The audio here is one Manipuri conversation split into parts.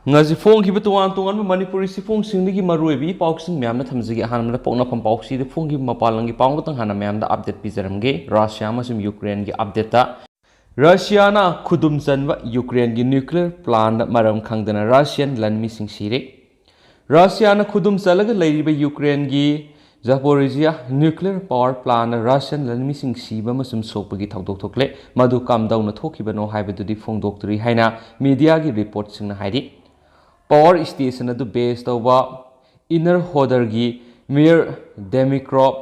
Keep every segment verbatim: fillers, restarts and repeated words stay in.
ꯉꯁꯤ ꯐꯣꯡꯈꯤꯕ ꯇꯣꯉꯥꯟ ꯇꯣꯉꯥꯟꯕ ꯃꯅꯤꯄꯨꯔꯤ ꯆꯦꯐꯣꯡꯁꯤꯡꯗꯒꯤ ꯃꯔꯨꯑꯣꯏꯕ ꯏ ꯄꯥꯎꯁꯤꯡ ꯃꯌꯥꯝꯅ ꯊꯝꯖꯒꯦ꯫ ꯑꯍꯥꯟꯕꯗ ꯄꯣꯛꯅꯐꯝ ꯄꯥꯎꯁꯤꯗ ꯐꯣꯡꯈꯤꯕ ꯃꯄꯥꯟ ꯂꯝꯒꯤ ꯄꯥꯎ ꯑꯃꯇꯪ ꯍꯥꯟꯅ ꯃꯌꯥꯝꯗ ꯑꯞꯗꯦꯠ ꯄꯤꯖꯔꯝꯒꯦ꯫ ꯔꯁꯤꯌꯥ ꯑꯃꯁꯨꯡ ꯌꯨꯀ꯭ꯔꯦꯟꯒꯤ ꯑꯞꯗꯦꯠꯇ, ꯔꯁꯤꯌꯥꯅ ꯈꯨꯗꯨꯝ ꯆꯟꯕ ꯌꯨꯀ꯭ꯔꯦꯟꯒꯤ ꯅ꯭ꯌꯨꯀ꯭ꯂꯤꯌꯔ ꯄ꯭ꯂꯥꯟꯗ ꯃꯔꯝ ꯈꯪꯗꯅ ꯔꯁꯤꯌꯥꯟ ꯂꯟꯃꯤꯁꯤꯡ ꯁꯤꯔꯦ꯫ ꯔꯁꯤꯌꯥꯅ ꯈꯨꯗꯨꯝ ꯆꯜꯂꯒ ꯂꯩꯔꯤꯕ ꯌꯨꯀ꯭ꯔꯦꯟꯒꯤ ꯖꯥꯄꯣꯔꯤꯖꯤꯌꯥ ꯅ꯭ꯌꯨꯀ꯭ꯂꯤꯌꯔ ꯄꯥꯋꯔ ꯄ꯭ꯂꯥꯟꯗ ꯔꯁꯤꯌꯥꯟ ꯂꯟꯃꯤꯁꯤꯡ ꯁꯤꯕ ꯑꯃꯁꯨꯡ ꯁꯣꯛꯄꯒꯤ ꯊꯧꯗꯣꯛ ꯊꯣꯛꯂꯦ꯫ ꯃꯗꯨ ꯀꯝꯗꯧꯅ ꯊꯣꯛꯈꯤꯕꯅꯣ ꯍꯥꯏꯕꯗꯨꯗꯤ ꯐꯣꯡꯗꯣꯛꯇ꯭ꯔꯤ ꯍꯥꯏꯅ ꯃꯤꯗꯤꯌꯥꯒꯤ ꯔꯤꯄꯣꯔꯠꯁꯤꯡꯅ ꯍꯥꯏꯔꯤ꯫ ꯄꯥꯋꯔ ꯁ꯭ꯇꯦꯁꯟ ꯑꯗꯨ ꯕꯦꯖ ꯇꯧꯕ ꯏꯅꯔ ꯍꯣꯗꯔꯒꯤ ꯃꯦꯌꯔ ꯗꯦꯃꯤꯀ꯭ꯔꯣꯞ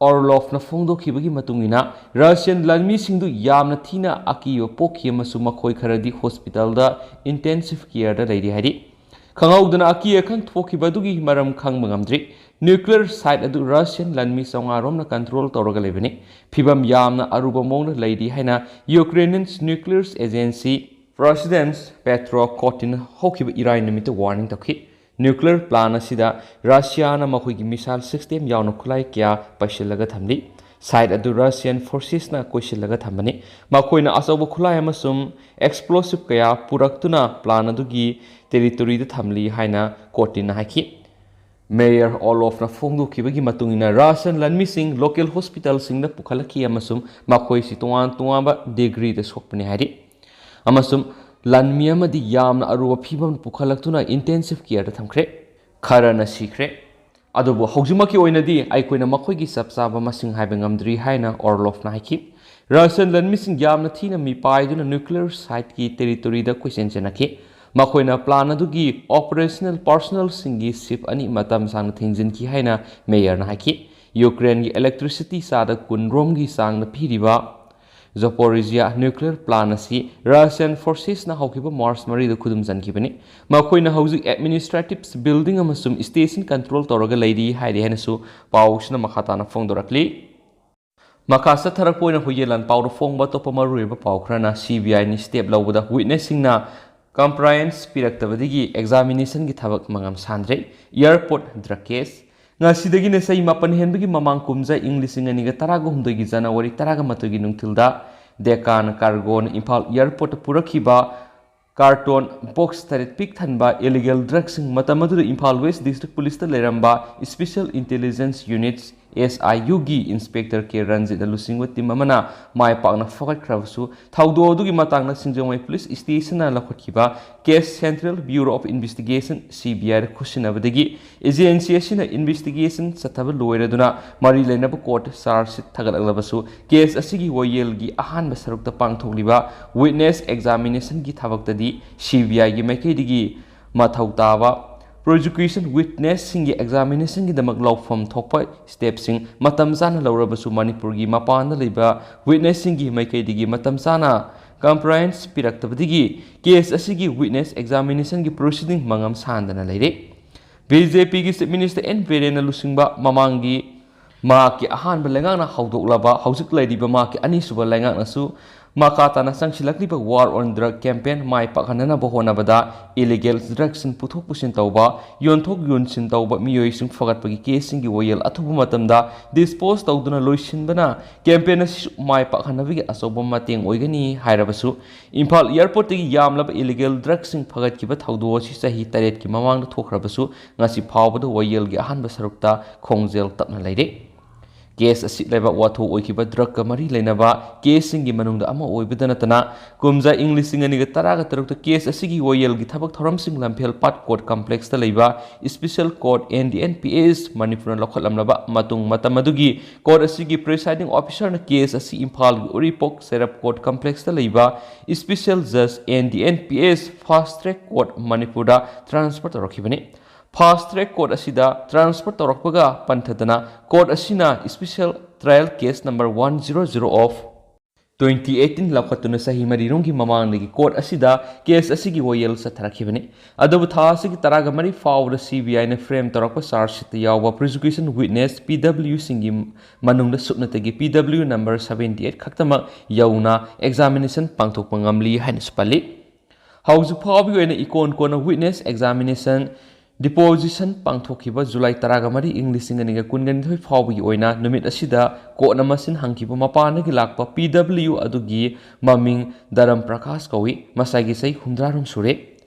ꯑꯣꯔꯂꯣꯐꯅ ꯐꯣꯡꯗꯣꯛꯈꯤꯕꯒꯤ ꯃꯇꯨꯡ ꯏꯟꯅ, ꯔꯁꯤꯌꯟ ꯂꯟꯃꯤꯁꯤꯡꯗꯨ ꯌꯥꯝꯅ ꯊꯤꯅ ꯑꯀꯤꯕ ꯄꯣꯛꯈꯤ ꯑꯃꯁꯨꯡ ꯃꯈꯣꯏ ꯈꯔꯗꯤ ꯍꯣꯁꯄꯤꯇꯥꯜꯗ ꯏꯟꯇꯦꯟꯁꯤꯚ ꯀꯦꯌꯔꯗ ꯂꯩꯔꯤ ꯍꯥꯏꯔꯤ꯫ ꯈꯪꯍꯧꯗꯅ ꯑꯀꯤ ꯑꯈꯪ ꯊꯣꯛꯈꯤꯕ ꯑꯗꯨꯒꯤ ꯃꯔꯝ ꯈꯪꯕ ꯉꯝꯗ꯭ꯔꯤ꯫ ꯅ꯭ꯌꯨꯀ꯭ꯂꯤꯌꯔ ꯁꯥꯏꯠ ꯑꯗꯨ ꯔꯁꯤꯌꯟ ꯂꯟꯃꯤ ꯆꯥꯝꯃꯉꯥ ꯔꯣꯝꯅ ꯀꯟꯇ꯭ꯔꯣꯜ ꯇꯧꯔꯒ ꯂꯩꯕꯅꯤ꯫ ꯐꯤꯕꯝ ꯌꯥꯝꯅ ꯑꯔꯨꯕ ꯃꯑꯣꯡꯗ ꯂꯩꯔꯤ ꯍꯥꯏꯅ ꯌꯨꯀ꯭ꯔꯦꯅꯤꯌꯟ ꯅ꯭ꯌꯨꯀ꯭ꯂꯤꯌꯔ ꯑꯦꯖꯦꯟꯁꯤ ꯄ꯭ꯔꯦꯁꯤꯗꯦꯟꯠ ꯄꯦꯇ꯭ꯔꯣ ꯀꯣꯇꯤꯟ ꯍꯧꯈꯤꯕ ꯏꯔꯥꯏ ꯅꯨꯃꯤꯠꯇ ꯋꯥꯔꯅꯤꯡ ꯇꯧꯈꯤ꯫ ꯅ꯭ꯌꯨꯀ꯭ꯂꯤꯌꯔ ꯄ꯭ꯂꯥꯟ ꯑꯁꯤꯗ ꯔꯁꯤꯌꯥꯅ ꯃꯈꯣꯏꯒꯤ ꯃꯤꯁꯥꯏꯜ ꯁꯤꯁꯇꯦꯝ ꯌꯥꯎꯅ ꯈꯨꯠꯂꯥꯏ ꯀꯌꯥ ꯄꯩꯁꯤꯜꯂꯒ ꯊꯝꯂꯤ꯫ ꯁꯥꯏꯠ ꯑꯗꯨ ꯔꯁꯤꯌꯟ ꯐꯣꯔꯁꯦꯁꯅ ꯀꯣꯏꯁꯤꯜꯂꯒ ꯊꯝꯕꯅꯤ꯫ ꯃꯈꯣꯏꯅ ꯑꯆꯧꯕ ꯈꯨꯠꯂꯥꯏ ꯑꯃꯁꯨꯡ ꯑꯦꯛꯁꯄ꯭ꯂꯣꯁꯤꯚ ꯀꯌꯥ ꯄꯨꯔꯛꯇꯨꯅ ꯄ꯭ꯂꯥꯟ ꯑꯗꯨꯒꯤ ꯇꯦꯔꯤꯇꯣꯔꯤꯗ ꯊꯝꯂꯤ ꯍꯥꯏꯅ ꯀꯣꯇꯤꯟꯅ ꯍꯥꯏꯈꯤ꯫ ꯃꯦꯌꯔ ꯑꯣꯂꯣꯐꯅ ꯐꯣꯡꯗꯣꯛꯈꯤꯕꯒꯤ ꯃꯇꯨꯡ ꯏꯟꯅ, ꯔꯁꯤꯌꯟ ꯂꯟꯃꯤꯁꯤꯡ ꯂꯣꯀꯦꯜ ꯍꯣꯁꯄꯤꯇꯥꯜꯁꯤꯡꯗ ꯄꯨꯈꯠꯂꯛꯈꯤ ꯑꯃꯁꯨꯡ ꯃꯈꯣꯏꯁꯤ ꯇꯣꯉꯥꯟ ꯇꯣꯉꯥꯟꯕ ꯗꯤꯒ꯭ꯔꯤꯗ ꯁꯣꯛꯄꯅꯤ ꯍꯥꯏꯔꯤ꯫ ꯑꯃꯁꯨꯡ ꯂꯥꯟꯃꯤ ꯑꯃꯗꯤ ꯌꯥꯝꯅ ꯑꯔꯨꯕ ꯐꯤꯕꯝ ꯄꯨꯈꯠꯂꯛꯇꯨꯅ ꯏꯟꯇꯦꯟꯁꯤꯚ ꯀꯦꯌꯔꯗ ꯊꯝꯈ꯭ꯔꯦ꯫ ꯈꯔꯅ ꯁꯤꯈ꯭ꯔꯦ꯫ ꯑꯗꯨꯕꯨ ꯍꯧꯖꯤꯛꯃꯛꯀꯤ ꯑꯣꯏꯅꯗꯤ ꯑꯩꯈꯣꯏꯅ ꯃꯈꯣꯏꯒꯤ ꯆꯞ ꯆꯥꯕ ꯃꯁꯤꯡ ꯍꯥꯏꯕ ꯉꯝꯗ꯭ꯔꯤ ꯍꯥꯏꯅ ꯑꯣꯔꯂꯣꯐꯅ ꯍꯥꯏꯈꯤ꯫ ꯔꯁꯤꯌꯟ ꯂꯟꯃꯤꯁꯤꯡ ꯌꯥꯝꯅ ꯊꯤꯅ ꯃꯤꯄꯥꯏꯗꯨꯅ ꯅ꯭ꯌꯨꯀ꯭ꯂꯤꯌꯔ ꯁꯥꯏꯠꯀꯤ ꯇꯦꯔꯤꯇꯣꯔꯤꯗ ꯀꯣꯏꯆꯦꯟ ꯆꯦꯟꯅꯈꯤ꯫ ꯃꯈꯣꯏꯅ ꯄ꯭ꯂꯥꯟ ꯑꯗꯨꯒꯤ ꯑꯣꯄꯔꯦꯁꯅꯦꯜ ꯄꯥꯔꯁꯣꯅꯦꯜꯁꯤꯡꯒꯤ ꯁꯤꯞ ꯑꯅꯤ ꯃꯇꯝ ꯁꯥꯡꯅ ꯊꯤꯡꯖꯤꯟꯈꯤ ꯍꯥꯏꯅ ꯃꯦꯌꯔꯅ ꯍꯥꯏꯈꯤ꯫ ꯌꯨꯀ꯭ꯔꯦꯟꯒꯤ ꯏꯂꯦꯛꯇ꯭ꯔꯤꯁꯤꯇꯤ ꯆꯥꯗ ꯀꯨꯟ ꯔꯣꯝꯒꯤ ꯆꯥꯡꯗ ꯄꯤꯔꯤꯕ ꯖꯣꯄꯣꯔꯤꯖꯤꯌꯥ ꯅ꯭ꯌꯨꯀ꯭ꯂꯤꯌꯔ ꯄ꯭ꯂꯥꯟ ꯑꯁꯤ ꯔꯁꯤꯌꯟ ꯐꯣꯔꯁꯦꯁꯅ ꯍꯧꯈꯤꯕ ꯃꯥꯔꯆ ꯃꯔꯤꯗ ꯈꯨꯗꯨꯝ ꯆꯟꯈꯤꯕꯅꯤ꯫ ꯃꯈꯣꯏꯅ ꯍꯧꯖꯤꯛ ꯑꯦꯗꯃꯤꯅꯤꯁꯇ꯭ꯔꯦꯇꯤꯚ ꯕꯤꯜꯗꯤꯡ ꯑꯃꯁꯨꯡ ꯁ꯭ꯇꯦꯁꯟ ꯀꯟꯇ꯭ꯔꯣꯜ ꯇꯧꯔꯒ ꯂꯩꯔꯤ ꯍꯥꯏꯔꯤ ꯍꯥꯏꯅꯁꯨ ꯄꯥꯎꯁꯤꯅ ꯃꯈꯥ ꯇꯥꯅ ꯐꯣꯡꯗꯣꯔꯛꯂꯤ꯫ ꯃꯈꯥ ꯆꯠꯊꯔꯛꯄ ꯑꯣꯏꯅ ꯍꯨꯏꯌꯦꯟ ꯂꯥꯟ ꯄꯥꯎꯗ ꯐꯣꯡꯕ ꯑꯇꯣꯞꯄ ꯃꯔꯨꯑꯣꯏꯕ ꯄꯥꯎ ꯈꯔꯅ ꯁꯤ ꯕꯤ ꯑꯥꯏꯅ ꯁ꯭ꯇꯦꯞ ꯂꯧꯕꯗ ꯋꯤꯠꯅꯦꯁꯁꯤꯡꯅ ꯀꯝꯄ꯭ꯂꯥꯏꯌꯦꯟꯁ ꯄꯤꯔꯛꯇꯕꯗꯒꯤ ꯑꯦꯛꯖꯥꯃꯤꯅꯦꯁꯟꯒꯤ ꯊꯕꯛ ꯃꯉꯝ ꯁꯥꯟꯗ꯭ꯔꯦ꯫ Airport drug case. ꯉꯁꯤꯗꯒꯤꯅ ꯆꯍꯤ ꯃꯥꯄꯟ ꯍꯦꯟꯕꯒꯤ ꯃꯃꯥꯡ ꯀꯨꯝꯖꯥ ꯏꯪ ꯂꯤꯁꯤꯡ ꯑꯅꯤꯒ ꯇꯔꯥꯒ ꯍꯨꯝꯗꯣꯏꯒꯤ ꯖꯅꯋꯥꯔꯤ ꯇꯔꯥꯒ ꯃꯥꯊꯣꯏꯒꯤ ꯅꯨꯡꯊꯤꯜꯗ ꯗꯦꯀꯥꯟ ꯀꯥꯔꯒꯣꯅ ꯏꯝꯐꯥꯜ ꯑꯦꯌꯔꯄꯣꯔꯠꯇ ꯄꯨꯔꯛꯈꯤꯕ ꯀꯥꯔꯇꯣꯟ ꯕꯣꯛꯁ ꯇꯔꯦꯠ ꯄꯤꯛ ꯊꯟꯕ ꯏꯂꯤꯒꯦꯜ ꯗ꯭ꯔꯒꯁꯤꯡ ꯃꯇꯝ ꯑꯗꯨꯗ ꯏꯝꯐꯥꯜ ꯋꯦꯁ ꯗꯤꯁꯇ꯭ꯔꯤꯛ ꯄꯨꯂꯤꯁꯇ ꯂꯩꯔꯝꯕ ꯏꯁꯄꯤꯁꯦꯜ ꯏꯟꯇꯦꯂꯤꯖꯦꯟꯁ ꯌꯨꯅꯤꯠꯁ, ꯑꯦꯁ ꯑꯥꯏ ꯌꯨꯒꯤ ꯏꯟꯁꯄꯦꯛꯇꯔ ꯀꯦ ꯔꯟꯖꯤꯠꯅ ꯂꯨꯆꯤꯡꯕ ꯇꯤꯝ ꯑꯃꯅ ꯃꯥꯏ ꯄꯥꯛꯅ ꯐꯥꯒꯠꯈ꯭ꯔꯕꯁꯨ, ꯊꯧꯗꯣꯛ ꯑꯗꯨꯒꯤ ꯃꯇꯥꯡꯗ ꯁꯤꯡꯖꯃꯩ ꯄꯨꯂꯤꯁ ꯁ꯭ꯇꯦꯁꯟꯅ ꯂꯧꯈꯠꯈꯤꯕ case central bureau of investigation, C B ꯑꯥꯏꯗ ꯈꯨꯠꯁꯤꯟꯅꯕꯗꯒꯤ ꯑꯦꯖꯦꯟꯁꯤ ꯑꯁꯤꯅ ꯏꯟꯚꯦꯁꯇꯤꯒꯦꯁꯟ ꯆꯠꯊꯕ ꯂꯣꯏꯔꯗꯨꯅ ꯃꯔꯤ ꯂꯩꯅꯕ ꯀꯣꯔꯠ ꯆꯥꯔꯖ ꯁꯤꯠ ꯊꯥꯒꯠꯂꯛꯂꯕꯁꯨ, ꯀꯦꯁ ꯑꯁꯤꯒꯤ ꯋꯥꯌꯦꯜꯒꯤ ꯑꯍꯥꯟꯕ ꯁꯔꯨꯛꯇ ꯄꯥꯡꯊꯣꯛꯂꯤꯕ ꯋꯤꯠꯅꯦꯁ ꯑꯦꯛꯖꯥꯃꯤꯅꯦꯁꯟꯒꯤ ꯊꯕꯛꯇꯗꯤ ꯁꯤ ꯕꯤ ꯑꯥꯏꯒꯤ ꯃꯥꯏꯀꯩꯗꯒꯤ ꯃꯊꯧ ꯇꯥꯕ ꯄ꯭ꯔꯣꯁꯤꯀ꯭ꯌꯨꯁꯟ ꯋꯤꯠꯅꯦꯁꯁꯤꯡꯒꯤ ꯑꯦꯛꯖꯥꯃꯤꯅꯦꯁꯟꯒꯤꯗꯃꯛ ꯂꯧꯐꯝ ꯊꯣꯛꯄ ꯁ꯭ꯇꯦꯞꯁꯤꯡ ꯃꯇꯝ ꯆꯥꯅ ꯂꯧꯔꯕꯁꯨ, ꯃꯅꯤꯄꯨꯔꯒꯤ ꯃꯄꯥꯟꯗ ꯂꯩꯕ ꯋꯤꯠꯅꯦꯁꯁꯤꯡꯒꯤ ꯃꯥꯏꯀꯩꯗꯒꯤ ꯃꯇꯝ ꯆꯥꯅ ꯀꯝꯄ꯭ꯂꯥꯏꯟꯁ ꯄꯤꯔꯛꯇꯕꯗꯒꯤ ꯀꯦꯁ ꯑꯁꯤꯒꯤ ꯋꯤꯠꯅꯦꯁ ꯑꯦꯛꯖꯥꯃꯤꯅꯦꯁꯟꯒꯤ ꯄ꯭ꯔꯣꯁꯤꯗꯤꯡ ꯃꯉꯝ ꯁꯥꯟꯗꯅ ꯂꯩꯔꯦ꯫ ꯕꯤ ꯖꯦ ꯄꯤꯒꯤ ꯆꯤꯐ ꯃꯤꯅꯤꯁꯇꯔ ꯑꯦꯟ ꯕꯤꯔꯦꯟꯅ ꯂꯨꯆꯤꯡꯕ ꯃꯃꯥꯡꯒꯤ ꯃꯍꯥꯛꯀꯤ ꯑꯍꯥꯟꯕ ꯂꯩꯉꯥꯛꯅ ꯍꯧꯗꯣꯛꯂꯕ ꯍꯧꯖꯤꯛ ꯂꯩꯔꯤꯕ ꯃꯍꯥꯛꯀꯤ ꯑꯅꯤꯁꯨꯕ ꯂꯩꯉꯥꯛꯅꯁꯨ ꯃꯈꯥ ꯇꯥꯅ ꯆꯪꯁꯤꯜꯂꯛꯂꯤꯕ ꯋꯥꯔ ꯑꯣꯟ ꯗ꯭ꯔꯒ ꯀꯦꯝꯄꯦꯟ ꯃꯥꯏ ꯄꯥꯛꯍꯟꯅꯅꯕ ꯍꯣꯠꯅꯕꯗ ꯏꯂꯤꯒꯦꯜ ꯗ꯭ꯔꯒꯁꯤꯡ ꯄꯨꯊꯣꯛ ꯄꯨꯁꯤꯟ ꯇꯧꯕ, ꯌꯣꯟꯊꯣꯛ ꯌꯣꯟꯁꯤꯟ ꯇꯧꯕ ꯃꯤꯑꯣꯏꯁꯤꯡ ꯐꯒꯠꯄꯒꯤ ꯀꯦꯁꯁꯤꯡꯒꯤ ꯋꯥꯌꯦꯜ ꯑꯊꯨꯕ ꯃꯇꯝꯗ ꯗꯤꯁꯄꯣꯖ ꯇꯧꯗꯨꯅ ꯂꯣꯏꯁꯤꯟꯕꯅ ꯀꯦꯝꯄꯦꯟ ꯑꯁꯤꯁꯨ ꯃꯥꯏ ꯄꯥꯛꯍꯟꯅꯕꯒꯤ ꯑꯆꯧꯕ ꯃꯇꯦꯡ ꯑꯣꯏꯒꯅꯤ ꯍꯥꯏꯔꯕꯁꯨ, ꯏꯝꯐꯥꯜ ꯑꯦꯌꯔꯄꯣꯔꯠꯇꯒꯤ ꯌꯥꯝꯂꯕ ꯏꯂꯤꯒꯦꯜ ꯗ꯭ꯔꯒꯁꯤꯡ ꯐꯒꯠꯈꯤꯕ ꯊꯧꯗꯣꯛ ꯑꯁꯤ ꯆꯍꯤ ꯇꯔꯦꯠꯀꯤ ꯃꯃꯥꯡꯗ ꯊꯣꯛꯈ꯭ꯔꯕꯁꯨ, ꯉꯁꯤ ꯐꯥꯎꯕꯗ ꯋꯥꯌꯦꯜꯒꯤ ꯑꯍꯥꯟꯕ ꯁꯔꯨꯛꯇ ꯈꯣꯡꯖꯦꯜ ꯇꯞꯅ ꯂꯩꯔꯤ꯫ ꯀꯦꯁ ꯑꯁꯤ ꯂꯩꯕꯥꯛ ꯋꯥꯊꯣꯛ ꯑꯣꯏꯈꯤꯕ ꯗ꯭ꯔꯒꯀ ꯃꯔꯤ ꯂꯩꯅꯕ ꯀꯦꯁꯁꯤꯡꯒꯤ ꯃꯅꯨꯡꯗ ꯑꯃ ꯑꯣꯏꯕꯗ ꯅꯠꯇꯅ, ꯀꯨꯝꯖꯥ ꯏꯪ ꯂꯤꯁꯤꯡ ꯑꯅꯤꯒ ꯇꯔꯥꯒ ꯇꯔꯨꯛꯇ ꯀꯦꯁ ꯑꯁꯤꯒꯤ ꯋꯥꯌꯦꯜꯒꯤ ꯊꯕꯛ ꯊꯧꯔꯝꯁꯤꯡ ꯂꯝꯐꯦꯜ ꯄꯥꯠ ꯀꯣꯔꯠ ꯀꯝꯄ꯭ꯂꯦꯛꯁꯇ ꯂꯩꯕ special court, and D P S ꯑꯦꯁ, ꯃꯅꯤꯄꯨꯔꯅ ꯂꯧꯈꯠꯂꯝꯂꯕ ꯃꯇꯨꯡ ꯃꯇꯝ ꯑꯗꯨꯒꯤ ꯀꯣꯔꯠ ꯑꯁꯤꯒꯤ ꯄ꯭ꯔꯤꯁꯥꯏꯗꯤꯡ ꯑꯣꯐꯤꯁꯔꯅ ꯀꯦꯁ ꯑꯁꯤ ꯏꯝꯐꯥꯜꯒꯤ ꯎꯔꯤꯄꯣꯛ ꯆꯩꯔꯞ ꯀꯣꯔꯠ ꯀꯝꯄ꯭ꯂꯦꯛꯁꯇ ꯂꯩꯕ ꯏꯁꯄꯤꯁꯦꯜ ꯖꯖ, ꯑꯦꯟ ꯗꯤ ꯑꯦꯟ ꯄꯤ ꯑꯦꯁ, ꯐꯥꯁ ꯇ꯭ꯔꯦꯛ ꯀꯣꯔꯠ, ꯃꯅꯤꯄꯨꯔꯗ ꯇ꯭ꯔꯥꯟꯁꯐꯔ ꯇꯧꯔꯛꯈꯤꯕꯅꯤ꯫ ꯐꯥꯁ ꯇ꯭ꯔꯦꯛ ꯀꯣꯔꯠ ꯑꯁꯤꯗ ꯇ꯭ꯔꯥꯟꯁꯐꯔ ꯇꯧꯔꯛꯄꯒ ꯄꯟꯊꯗꯅ ꯀꯣꯔꯠ ꯑꯁꯤꯅ special trial case number one zero zero of twenty eighteen ꯂꯧꯈꯠꯇꯨꯅ ꯆꯍꯤ ꯃꯔꯤꯔꯣꯝꯒꯤ ꯃꯃꯥꯡꯗꯒꯤ ꯀꯣꯔꯠ ꯑꯁꯤꯗ ꯀꯦꯁ ꯑꯁꯤꯒꯤ ꯋꯥꯌꯦꯜ ꯆꯠꯊꯔꯛꯈꯤꯕꯅꯤ꯫ ꯑꯗꯨꯕꯨ ꯊꯥ ꯑꯁꯤꯒꯤ ꯇꯔꯥꯒ ꯃꯔꯤ ꯐꯥꯎꯕꯗ ꯁꯤ ꯕꯤ ꯑꯥꯏꯅ ꯐ꯭ꯔꯦꯝ ꯇꯧꯔꯛꯄ ꯆꯥꯔꯖ ꯁꯤꯠꯇ ꯌꯥꯎꯕ ꯄ꯭ꯔꯣꯁꯤꯀ꯭ꯌꯨꯁꯟ ꯋꯤꯠꯅꯦꯁ, ꯄꯤ ꯗꯕ꯭ꯂꯤꯌꯨꯁꯤꯡꯒꯤ ꯃꯅꯨꯡꯗ ꯁꯨꯞꯅꯇꯒꯤ ꯄꯤ ꯗꯕ꯭ꯂꯤꯌꯨ ꯅꯝꯕꯔ ꯁꯕꯦꯟꯇꯤ ꯑꯩꯠ ꯈꯛꯇꯃꯛ ꯌꯧꯅ ꯑꯦꯛꯖꯥꯃꯤꯅꯦꯁꯟ ꯄꯥꯡꯊꯣꯛꯄ ꯉꯝꯂꯤ ꯍꯥꯏꯅꯁꯨ ꯄꯜꯂꯤ꯫ ꯍꯧꯖꯤꯛ ꯐꯥꯎꯕꯒꯤ ꯑꯣꯏꯅ ꯏꯀꯣꯟ ꯀꯣꯟꯅ ꯋꯤꯠꯅꯦꯁ ꯑꯦꯛꯖꯥꯃꯤꯅꯦꯁꯟ Deposition ꯄꯥꯡꯊꯣꯛꯈꯤꯕ ꯖꯨꯂꯥꯏ ꯇꯔꯥꯃꯔꯤ, ꯏꯪ ꯂꯤꯁꯤꯡ ꯑꯅꯤꯒ ꯀꯨꯟꯒ ꯅꯤꯊꯣꯏ ꯐꯥꯎꯕꯒꯤ ꯑꯣꯏꯅ ꯅꯨꯃꯤꯠ ꯑꯁꯤꯗ ꯀꯣꯔꯠꯅ ꯃꯁꯤꯟ ꯍꯪꯈꯤꯕ ꯃꯄꯥꯟꯗꯒꯤ ꯂꯥꯛꯄ P W ꯑꯗꯨꯒꯤ ꯃꯃꯤꯡ ꯙꯔꯝ ꯄ꯭ꯔꯀꯥꯁ ꯀꯧꯏ꯫ ꯃꯁꯥꯒꯤ ꯆꯍꯤ ꯍꯨꯝꯗ꯭ꯔꯥꯔꯣꯝ ꯁꯨꯔꯦ꯫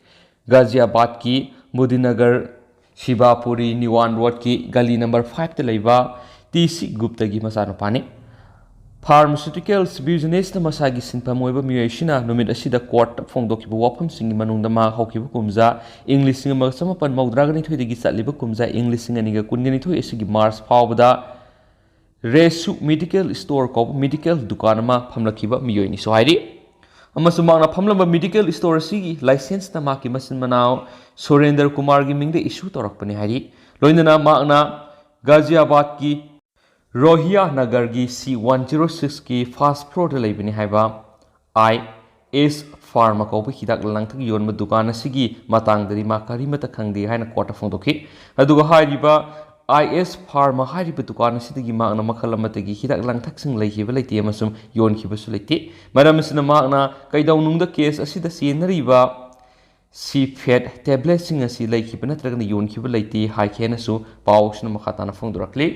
ꯒꯥꯖꯤꯌꯥꯕꯥꯗꯀꯤ ꯃꯨꯗꯤꯅꯒꯔ ꯁꯤꯕꯥꯄꯨꯔꯤ ꯅꯤꯋꯥꯟ ꯔꯣꯗꯀꯤ ꯒꯂꯤ ꯅꯝꯕꯔ ꯐꯥꯏꯚꯇ ꯂꯩꯕ ꯇꯤ ꯁꯤ ꯒꯨꯞꯇꯒꯤ ꯃꯆꯥꯅꯨꯄꯥꯅꯤ꯫ Pharmaceuticals businessꯇ ꯃꯁꯥꯒꯤ ꯁꯤꯟꯐꯝ ꯑꯣꯏꯕ ꯃꯤꯑꯣꯏꯁꯤꯅ ꯅꯨꯃꯤꯠ ꯑꯁꯤꯗ ꯀꯣꯔꯠꯇ ꯐꯣꯡꯗꯣꯛꯈꯤꯕ ꯋꯥꯐꯝꯁꯤꯡꯒꯤ ꯃꯅꯨꯡꯗ ꯃꯍꯥꯛ ꯍꯧꯈꯤꯕ ꯀꯨꯝꯖꯥ ꯏꯪ ꯂꯤꯁꯤꯡ ꯑꯃꯒ ꯆꯃꯥꯄꯟ ꯃꯧꯗ꯭ꯔꯥꯒ ꯅꯤꯊꯣꯏꯗꯒꯤ ꯆꯠꯂꯤꯕ ꯀꯨꯝꯖꯥ ꯏꯪ ꯂꯤꯁꯤꯡ ꯑꯅꯤꯒ ꯀꯨꯟꯒ ꯅꯤꯊꯣꯏ ꯑꯁꯤꯒꯤ ꯃꯥꯔꯆ ꯐꯥꯎꯕꯗ ꯔꯦꯁꯨ ꯃꯦꯗꯤꯀꯦꯜ ꯁ꯭ꯇꯣꯔ ꯀꯧꯕ ꯃꯦꯗꯤꯀꯦꯜ ꯗꯨꯀꯥꯟ ꯑꯃ ꯐꯝꯂꯛꯈꯤꯕ ꯃꯤꯑꯣꯏꯅꯤꯁꯨ ꯍꯥꯏꯔꯤ꯫ ꯑꯃꯁꯨꯡ ꯃꯍꯥꯛꯅ ꯐꯝꯂꯝꯕ ꯃꯦꯗꯤꯀꯦꯜ ꯁ꯭ꯇꯣꯔ ꯑꯁꯤꯒꯤ ꯂꯥꯏꯁꯦꯟꯁꯇ ꯃꯍꯥꯛꯀꯤ ꯃꯆꯤꯟ ꯃꯅꯥꯎ ꯁꯨꯔꯦꯟꯗ꯭ꯔ ꯀꯨꯃꯥꯔꯒꯤ ꯃꯤꯡꯗ ꯏꯁꯨ ꯇꯧꯔꯛꯄꯅꯤ ꯍꯥꯏꯔꯤ꯫ ꯂꯣꯏꯅꯅ ꯃꯍꯥꯛꯅ ꯒꯥꯖꯤꯌꯥꯕꯥꯗꯀꯤ ꯔꯣꯍꯤꯌꯥ ꯅꯒꯔꯒꯤ C one zero sixꯀꯤ first floorꯗ ꯂꯩꯕꯅꯤ ꯍꯥꯏꯕ I S Pharma ꯀꯧꯕ ꯍꯤꯗꯥꯛ ꯂꯥꯡꯊꯛ ꯌꯣꯟꯕ ꯗꯨꯀꯥꯟ ꯑꯁꯤꯒꯤ ꯃꯇꯥꯡꯗꯗꯤ ꯃꯥ ꯀꯔꯤꯃꯠꯇ ꯈꯪꯗꯦ ꯍꯥꯏꯅ ꯀꯣꯔꯠꯇ ꯐꯣꯡꯗꯣꯛꯈꯤ꯫ ꯑꯗꯨꯒ ꯍꯥꯏꯔꯤꯕ I S Pharma ꯍꯥꯏꯔꯤꯕ ꯗꯨꯀꯥꯟ ꯑꯁꯤꯗꯒꯤ ꯃꯍꯥꯛꯅ ꯃꯈꯜ ꯑꯃꯠꯇꯒꯤ ꯍꯤꯗꯥꯛ ꯂꯥꯡꯊꯛꯁꯤꯡ ꯂꯩꯈꯤꯕ ꯂꯩꯇꯦ ꯑꯃꯁꯨꯡ ꯌꯣꯟꯈꯤꯕꯁꯨ ꯂꯩꯇꯦ꯫ ꯃꯔꯝ ꯑꯁꯤꯅ ꯃꯍꯥꯛꯅ ꯀꯩꯗꯧꯅꯨꯡꯗ ꯀꯦꯁ ꯑꯁꯤꯗ ꯆꯦꯟꯅꯔꯤꯕ ꯁꯤꯐꯦꯠ ꯇꯦꯕ꯭ꯂꯦꯠꯁꯤꯡ ꯑꯁꯤ ꯂꯩꯈꯤꯕ ꯅꯠꯇ꯭ꯔꯒꯅ ꯌꯣꯟꯈꯤꯕ ꯂꯩꯇꯦ ꯍꯥꯏꯈꯤ ꯍꯥꯏꯅꯁꯨ ꯄꯥꯎ ꯑꯁꯤꯅ ꯃꯈꯥ ꯇꯥꯅ ꯐꯣꯡꯗꯣꯔꯛꯂꯤ꯫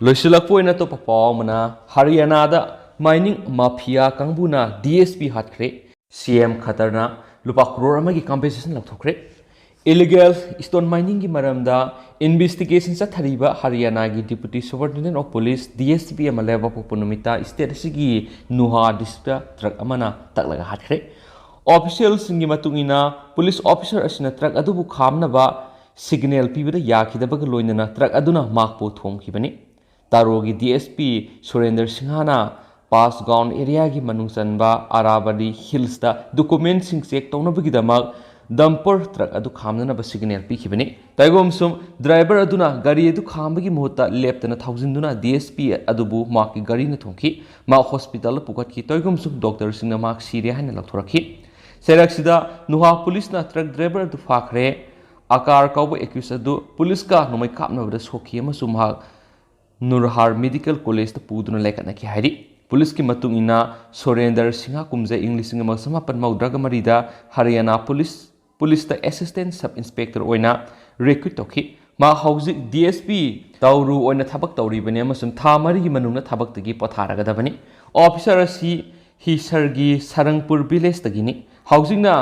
ꯂꯣꯏꯁꯤꯜꯂꯛꯄ ꯑꯣꯏꯅ ꯑꯇꯣꯞꯄ ꯄꯥꯎ ꯑꯃꯅ, ꯍꯔꯤꯌꯥꯅꯥꯗ mining mafia ꯀꯥꯡꯕꯨꯅ D S P ꯍꯥꯠꯈ꯭ꯔꯦ꯫ C M ꯈꯠꯇꯔꯅ ꯂꯨꯄꯥ ꯀ꯭ꯔꯣꯔ ꯑꯃꯒꯤ compensation ꯂꯧꯊꯣꯛꯈ꯭ꯔꯦ꯫ Illegal stone miningꯒꯤ ꯃꯔꯝꯗ investigation ꯆꯠꯊꯔꯤꯕ ꯍꯔꯤꯌꯥꯅꯥꯒꯤ Deputy Superintendent of Police, D S P ꯑꯃ ꯂꯩꯕꯥꯛꯄꯣꯛꯄ ꯅꯨꯃꯤꯠꯇ state ꯑꯁꯤꯒꯤ ꯅꯨꯍꯥ districtꯇ ꯇ꯭ꯔꯛ ꯑꯃꯅ ꯇꯛꯂꯒ ꯍꯥꯠꯈ꯭ꯔꯦ꯫ Officialꯁꯤꯡꯒꯤ ꯃꯇꯨꯡ ꯏꯟꯅ, police officer ꯑꯁꯤꯅ ꯇ꯭ꯔꯛ ꯑꯗꯨꯕꯨ ꯈꯥꯝꯅꯕ signal ꯄꯤꯕꯗ ꯌꯥꯈꯤꯗꯕꯒ ꯂꯣꯏꯅꯅ ꯇ꯭ꯔꯛ ꯑꯗꯨꯅ ꯃꯍꯥꯛꯄꯨ ꯊꯣꯝꯈꯤꯕꯅꯤ꯫ ꯇꯥꯔꯣꯒꯤ D S P ꯁꯨꯔꯦꯟꯗ꯭ꯔ ꯁꯤꯡꯍꯅ ꯄꯥꯁꯒꯥꯎꯟ areaꯒꯤ ꯃꯅꯨꯡ ꯆꯟꯕ ꯑꯔꯥꯕꯂꯤ hillsꯇ documentꯁꯤꯡ check ꯇꯧꯅꯕꯒꯤꯗꯃꯛ dumper ꯇ꯭ꯔꯛ ꯑꯗꯨ ꯈꯥꯝꯅꯅꯕ signal ꯄꯤꯈꯤꯕꯅꯤ꯫ ꯇꯧꯏꯒꯨꯝꯁꯨꯡ driver ꯑꯗꯨꯅ ꯒꯥꯔꯤ ꯑꯗꯨ ꯈꯥꯝꯕꯒꯤ ꯃꯍꯨꯠꯇ ꯂꯦꯞꯇꯅ ꯊꯧꯖꯤꯟꯗꯨꯅ D S P ꯑꯗꯨꯕꯨ ꯃꯍꯥꯛꯀꯤ ꯒꯥꯔꯤꯅ ꯊꯣꯝꯈꯤ꯫ ꯃꯍꯥꯛ hospitalꯗ ꯄꯨꯈꯠꯈꯤ꯫ ꯇꯧꯏꯒꯨꯝꯁꯨꯡ doctorꯁꯤꯡꯅ ꯃꯍꯥꯛ ꯁꯤꯔꯦ ꯍꯥꯏꯅ ꯂꯥꯎꯊꯣꯔꯛꯈꯤ꯫ ꯆꯩꯔꯛꯁꯤꯗ ꯅꯨꯍꯥ policeꯅ truck driver ꯑꯗꯨ ꯐꯥꯈ꯭ꯔꯦ꯫ ꯑꯀꯥꯔ ꯀꯧꯕ accused ꯑꯗꯨ policeꯀ ꯅꯣꯡꯃꯩ ꯀꯥꯞꯅꯕꯗ ꯁꯣꯛꯈꯤ ꯑꯃꯁꯨꯡ ꯃꯍꯥꯛ ꯅꯨꯔꯍꯥꯔ Medical Collegeꯇ ꯄꯨꯗꯨꯅ ꯂꯥꯏꯀꯠꯅꯈꯤ ꯍꯥꯏꯔꯤ꯫ Policeꯀꯤ ꯃꯇꯨꯡ ꯏꯟꯅ, ꯁꯨꯔꯦꯟꯗ꯭ꯔ ꯁꯤꯡꯍ ꯀꯨꯝꯖꯥ ꯏꯪ ꯂꯤꯁꯤꯡ ꯑꯃꯒ ꯆꯃꯥꯄꯟ ꯃꯧꯗ꯭ꯔꯥꯒ ꯃꯔꯤꯗ ꯍꯔꯤꯌꯥꯅꯥ police ꯄꯨꯂꯤꯁꯇ ꯑꯦꯁꯤꯁꯇꯦꯟ ꯁꯕ ꯏꯟꯁꯄꯦꯛꯇꯔ ꯑꯣꯏꯅ ꯔꯤꯀ꯭ꯔꯨꯠ ꯇꯧꯈꯤ꯫ ꯃꯥ ꯍꯧꯖꯤꯛ ꯗꯤ ꯑꯦꯁ ꯄꯤ ꯇꯧꯔꯨ ꯑꯣꯏꯅ ꯊꯕꯛ ꯇꯧꯔꯤꯕꯅꯤ ꯑꯃꯁꯨꯡ ꯊꯥ ꯃꯔꯤꯒꯤ ꯃꯅꯨꯡꯗ ꯊꯕꯛꯇꯒꯤ ꯄꯣꯊꯥꯔꯒꯗꯕꯅꯤ꯫ ꯑꯣꯐꯤꯁꯥꯔ ꯑꯁꯤ ꯍꯤꯁꯔꯒꯤ ꯁꯔꯪꯄꯨꯔ ꯚꯤꯂꯦꯖꯇꯒꯤꯅꯤ꯫ ꯍꯧꯖꯤꯛꯅ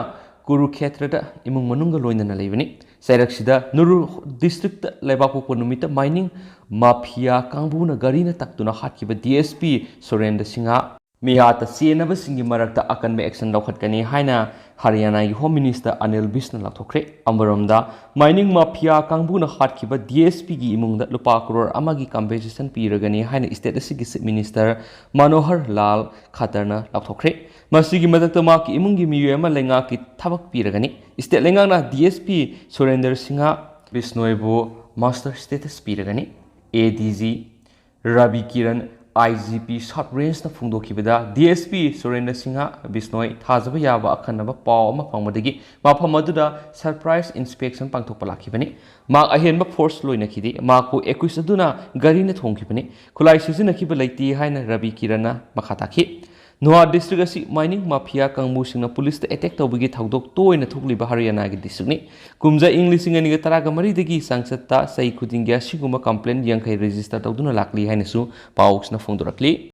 ꯀꯨꯔꯨꯈꯦꯇ꯭ꯔꯗ ꯏꯃꯨꯡ ꯃꯅꯨꯡꯒ ꯂꯣꯏꯅꯅ ꯂꯩꯕꯅꯤ꯫ ꯆꯩꯔꯛꯁꯤꯗ ꯅꯨꯔꯨ ꯗꯤꯁꯇ꯭ꯔꯤꯛꯇ ꯂꯩꯕꯥꯛꯄꯣꯛꯄ ꯅꯨꯃꯤꯠꯇ ꯃꯥꯏꯅꯤꯡ ꯃꯥꯐꯤꯌꯥ ꯀꯥꯡꯕꯨꯅ ꯒꯥꯔꯤꯅ ꯇꯛꯇꯨꯅ ꯍꯥꯠꯈꯤꯕ ꯗꯤ ꯑꯦꯁ ꯄꯤ ꯁꯨꯔꯦꯟꯗ꯭ꯔ ꯁꯤꯡꯍ ꯃꯤꯌꯥꯠꯇ ꯆꯦꯟꯅꯕꯁꯤꯡꯒꯤ ꯃꯔꯛꯇ ꯑꯀꯟꯕ ꯑꯦꯛꯁꯟ ꯂꯧꯈꯠꯀꯅꯤ ꯍꯥꯏꯅ ꯍꯔꯤꯌꯥꯅꯥꯒꯤ ꯍꯣꯝ ꯃꯤꯅꯤꯁꯇꯔ ꯑꯅꯤꯜ ꯕꯤꯁꯅ ꯂꯥꯎꯊꯣꯛꯈ꯭ꯔꯦ꯫ ꯑꯃꯔꯣꯝꯗ, ꯃꯥꯏꯅꯤꯡ ꯃꯥꯐꯤꯌꯥ ꯀꯥꯡꯕꯨꯅ ꯍꯥꯠꯈꯤꯕ ꯗꯤ ꯑꯦꯁ ꯄꯤꯒꯤ ꯏꯃꯨꯡꯗ ꯂꯨꯄꯥ ꯀ꯭ꯔꯣꯔ ꯑꯃꯒꯤ ꯀꯝꯄꯦꯟꯁꯦꯁꯟ ꯄꯤꯔꯒꯅꯤ ꯍꯥꯏꯅ ꯁ꯭ꯇꯦꯠ ꯑꯁꯤꯒꯤ ꯆꯤꯐ ꯃꯤꯅꯤꯁꯇꯔ ꯃꯅꯣꯍꯔ ꯂꯥꯜ ꯈꯠꯇꯔꯅ ꯂꯥꯎꯊꯣꯛꯈ꯭ꯔꯦ꯫ ꯃꯁꯤꯒꯤ ꯃꯊꯛꯇ ꯃꯍꯥꯛꯀꯤ ꯏꯃꯨꯡꯒꯤ ꯃꯤꯑꯣꯏ ꯑꯃ ꯂꯩꯉꯥꯛꯀꯤ ꯊꯕꯛ ꯄꯤꯔꯒꯅꯤ꯫ ꯁ꯭ꯇꯦꯠ ꯂꯩꯉꯥꯛꯅ D S P Surendra Singh ꯕꯤꯁꯅꯣꯏꯕꯨ ꯃꯥꯁꯇꯔ ꯁ꯭ꯇꯦꯇꯁ ꯄꯤꯔꯒꯅꯤ꯫ A D G Rabi Kiran, I G P south ꯔꯦꯟꯖꯅ ꯐꯣꯡꯗꯣꯛꯈꯤꯕꯗ, D S P Surendra Singh Bishnoi ꯊꯥꯖꯕ ꯌꯥꯕ ꯑꯈꯟꯅꯕ ꯄꯥꯎ ꯑꯃ ꯐꯪꯕꯗꯒꯤ ꯃꯐꯝ ꯑꯗꯨꯗ ꯁꯔꯄ꯭ꯔꯥꯏꯖ ꯏꯟꯁꯄꯦꯛꯁꯟ ꯄꯥꯡꯊꯣꯛꯄ ꯂꯥꯛꯈꯤꯕꯅꯤ꯫ ꯃꯍꯥꯛ ꯑꯍꯦꯟꯕ ꯐꯣꯔꯁ ꯂꯣꯏꯅꯈꯤꯗꯦ꯫ ꯃꯍꯥꯛꯄꯨ ꯑꯦꯀ꯭ꯌꯨꯁ ꯑꯗꯨꯅ ꯒꯥꯔꯤꯅ ꯊꯣꯝꯈꯤꯕꯅꯤ꯫ ꯈꯨꯠꯂꯥꯏ ꯁꯤꯖꯤꯟꯅꯈꯤꯕ ꯂꯩꯇꯦ ꯍꯥꯏꯅ ꯔꯕꯤ ꯀꯤꯔꯟꯅ ꯃꯈꯥ ꯇꯥꯈꯤ꯫ ꯅꯣꯍꯥ ꯗꯤꯁꯇ꯭ꯔꯤꯛ ꯑꯁꯤ ꯃꯥꯏꯅꯤꯡ ꯃꯥꯐꯤꯌꯥ ꯀꯥꯡꯕꯨꯁꯤꯡꯅ ꯄꯨꯂꯤꯁꯇ ꯑꯦꯇꯦꯛ ꯇꯧꯕꯒꯤ ꯊꯧꯗꯣꯛ ꯇꯣꯏꯅ ꯊꯣꯛꯂꯤꯕ ꯍꯔꯤꯌꯥꯅꯥꯒꯤ ꯗꯤꯁꯇ꯭ꯔꯤꯛꯅꯤ꯫ ꯀꯨꯝꯖꯥ ꯏꯪ ꯂꯤꯁꯤꯡ ꯑꯅꯤꯒ ꯇꯔꯥꯒ ꯃꯔꯤꯗꯒꯤ ꯆꯥꯡꯆꯠꯇ ꯆꯍꯤ ꯈꯨꯗꯤꯡꯒꯤ ꯑꯁꯤꯒꯨꯝꯕ ꯀꯝꯄ꯭ꯂꯦꯟ ꯌꯥꯡꯈꯩ ꯔꯦꯖꯤꯁꯇꯔ ꯇꯧꯗꯨꯅ ꯂꯥꯛꯂꯤ ꯍꯥꯏꯅꯁꯨ ꯄꯥꯎꯁꯤꯅ ꯐꯣꯡꯗꯣꯔꯛꯂꯤ꯫